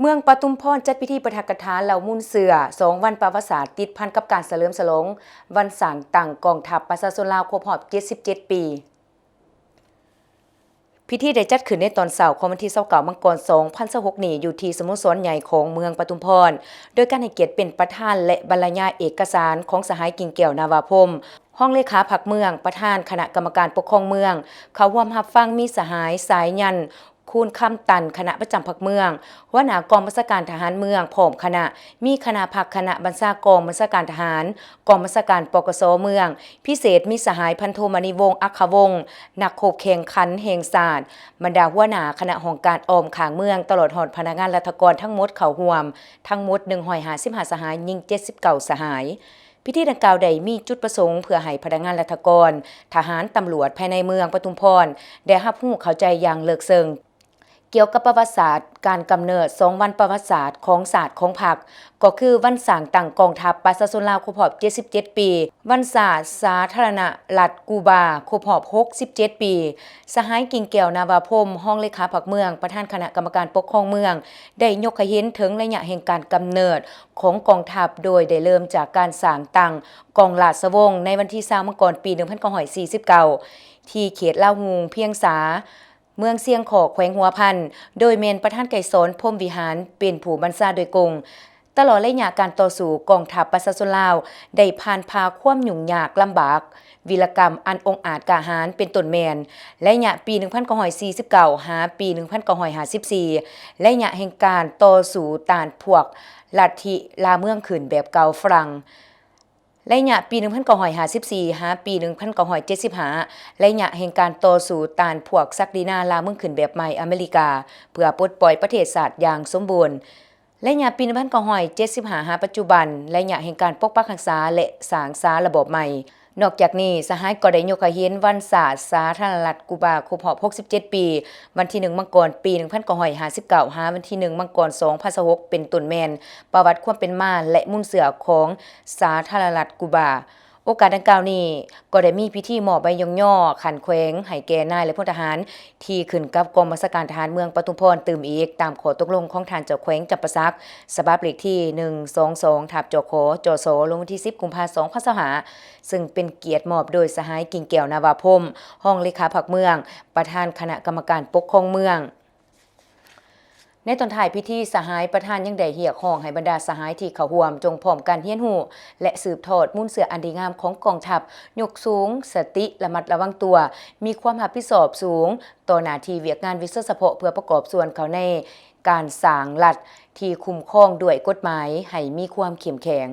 ເມືອງປະທຸມພອນຈັດພິທີປາຖະກະຖາເລົ່າມູນເຊື່ອ ສອງວັນປະຫວັດສາດ ຕິດພັນກັບການສະເຫຼີມສະຫຼອງວັນສ້າງຕັ້ງກອງທັບປະຊາຊົນລາວຄົບຮອບເຈັດສິບເຈັດປີ. ພິທີໄດ້ຈັດຂຶ້ນໃນຕອນເຊົ້າຂອງວັນທີຊາວເກົ້າ ມັງກອນ ສອງພັນຊາວຫົກນີ້ ຢູ່ທີ່ສະໂມສອນໃຫຍ່ຂອງເມືອງປະທຸມພອນ ໂດຍການໃຫ້ກຽດເປັນປະທານ ແລະ ບັນລະຍາຍເອກະສານຂອງສະຫາຍ ກິ່ງແກ້ວ ນາວາພົມ ຮອງເລຂາພັກເມືອງ, ປະທານຄະນະກຳມະການປົກຄອງເມືອງ, ເຂົ້າຮ່ວມຮັບຟັງມີສະຫາຍ ສາຍຍັນ ຄູນຄຳຕັນ ຄະນະປະຈຳພັກເມືອງ, ຫົວໜ້າກອງບັນຊາການທະຫານເມືອງ ພ້ອມຄະນະ, ມີຄະນະພັກຄະນະບັນຊາກອງບັນຊາການທະຫານ, ກອງບັນຊາການ ປກສ ເມືອງ, ພິເສດມີສະຫາຍ ພັນໂທ ມະນີວົງ ອັກຂະວົງ ນັກໂຄແຂ່ງຂັນແຫ່ງຊາດ, ບັນດາຫົວໜ້າຄະນະຫ້ອງການອ້ອມຂ້າງເມືອງ ຕະຫຼອດຮອດພະນັກງານລັດຖະກອນທັງໝົດເຂົ້າຮ່ວມ ທັງໝົດໜຶ່ງຮ້ອຍຫ້າສິບຫ້າສະຫາຍ, ຍິງເຈັດສິບເກົ້າສະຫາຍ. ພິທີດັ່ງກ່າວໄດ້ມີຈຸດປະສົງເພື່ອໃຫ້ພະນັກງານລັດຖະກອນ, ທະຫານ, ຕຳຫຼວດພາຍໃນເມືອງປະທຸມພອນ ໄດ້ຮັບຮູ້ເຂົ້າໃຈຢ່າງເລິກເຊິ່ງ ກ່ຽວກັບປະຫວັດສາດການກຳເນີດ ສອງວັນປະຫວັດສາດຂອງຊາດຂອງພັກ ກໍຄືວັນສ້າງຕັ້ງກອງທັບປະຊາຊົນລາວຄົບຮອບເຈັດສິບເຈັດປີ, ວັນຊາດສາທາລະນະລັດກູບາຄົບຮອບຫົກສິບເຈັດປີ. ສະຫາຍ ກິ່ງແກ້ວ ນາວາພົມ ຮອງເລຂາພັກເມືອງ, ປະທານຄະນະກຳມະການປົກຄອງເມືອງ ໄດ້ຍົກໃຫ້ເຫັນເຖິງໄລຍະແຫ່ງການກຳເນີດຂອງກອງທັບ ໂດຍໄດ້ເລີ່ມຈາກການສ້າງຕັ້ງກອງລາຊະວົງໃນວັນທີຊາວ ມັງກອນ ປີໜຶ່ງພັນເກົ້າຮ້ອຍສີ່ສິບເກົ້າ ທີ່ເຂດລາວຮຸ່ງພຽງສາ ເມືອງຊຽງຂອກ ແຂວງຫົວພັນ ໂດຍແມ່ນປະທານໄກສອນ ພົມວິຫານ ເປັນຜູ້ບັນຊາໂດຍກົງ. ຕະຫຼອດໄລຍະການຕໍ່ສູ້ ກອງທັບປະຊາຊົນລາວໄດ້ຜ່ານຜ່າຄວາມຫຍຸ້ງຍາກລຳບາກ, ວິລະກຳອັນອົງອາດກ້າຫານ ເປັນຕົ້ນແມ່ນ ໄລຍະປີໜຶ່ງພັນເກົ້າຮ້ອຍສີ່ສິບເກົ້າ ຫາປີໜຶ່ງພັນເກົ້າຮ້ອຍຫ້າສິບສີ່, ໄລຍະແຫ່ງການຕໍ່ສູ້ຕ້ານພວກລັດທິລ່າເມືອງຂຶ້ນແບບເກົ່າຝຣັ່ງ ໄລຍະປີໜຶ່ງພັນເກົ້າຮ້ອຍຫ້າສິບສີ່ ຫາປີໜຶ່ງພັນເກົ້າຮ້ອຍເຈັດສິບຫ້າ, ໄລຍະແຫ່ງການຕໍ່ສູ້ຕ້ານພວກສັກດີນາລ່າເມືອງຂຶ້ນແບບໃໝ່ອາເມລິກາ ເພື່ອປົດປ່ອຍປະເທດຊາດຢ່າງສົມບູນ, ໄລຍະປີໜຶ່ງພັນເກົ້າຮ້ອຍເຈັດສິບຫ້າ ຫາປັດຈຸບັນ, ໄລຍະແຫ່ງການປົກປັກຮັກສາ ແລະ ສ້າງສາລະບອບໃໝ່. ນອກຈາກນີ້, ສະຫາຍກໍໄດ້ຍົກໃຫ້ເຫັນວັນຊາດສາທາລະນະລັດກູບາຄົບຮອບຫົກສິບເຈັດປີ, ວັນທີໜຶ່ງ ມັງກອນ ປີໜຶ່ງພັນເກົ້າຮ້ອຍຫ້າສິບເກົ້າ ຫາວັນທີໜຶ່ງ ມັງກອນ ສອງພັນຊາວຫົກ ເປັນຕົ້ນແມ່ນ ປະຫວັດຄວາມເປັນມາ ແລະ ມູນເຊື້ອຂອງ ສາທາລະນະລັດກູບາ. ໂອກາດດັ່ງກ່າວນີ້ ກໍໄດ້ມີພິທີມອບໃບຍ້ອງຍໍຂັ້ນແຂວງໃຫ້ແກ່ນາຍ ແລະ ພົນທະຫານ ທີ່ຂຶ້ນກັບກອງບັນຊາການທະຫານເມືອງປະທຸມພອນຕື່ມອີກ ຕາມຂໍ້ຕົກລົງຂອງທ່ານເຈົ້າແຂວງຈຳປາສັກ ສະບັບເລກທີໜຶ່ງສອງສອງ ທັບ ຈຂ ຈສ ລົງວັນທີສິບ ກຸມພາ ສອງພັນຊາວຫ້າ ເຊິ່ງເປັນກຽດມອບໂດຍສະຫາຍ ກິ່ງແກ້ວ ນາວາພົມ ຮອງເລຂາພັກເມືອງ ປະທານຄະນະກຳມະການປົກຄອງເມືອງ. ໃນຕອນທ້າຍພິທີ, ສະຫາຍປະທານຍັງໄດ້ຮຽກຮ້ອງໃຫ້ບັນດາສະຫາຍທີ່ເຂົ້າຮ່ວມ ຈົ່ງພ້ອມກັນຮຽນຮູ້ ແລະ ສືບທອດມູນເຊື້ອອັນດີງາມຂອງກອງທັບ, ຍົກສູງສະຕິລະມັດລະວັງຕົວ, ມີຄວາມຮັບຜິດຊອບສູງຕໍ່ໜ້າທີ່ວຽກງານວິຊາສະເພາະ ເພື່ອປະກອບສ່ວນເຂົ້າໃນການສ້າງລັດທີ່ຄຸ້ມຄອງດ້ວຍກົດໝາຍໃຫ້ມີຄວາມເຂັ້ມແຂງ.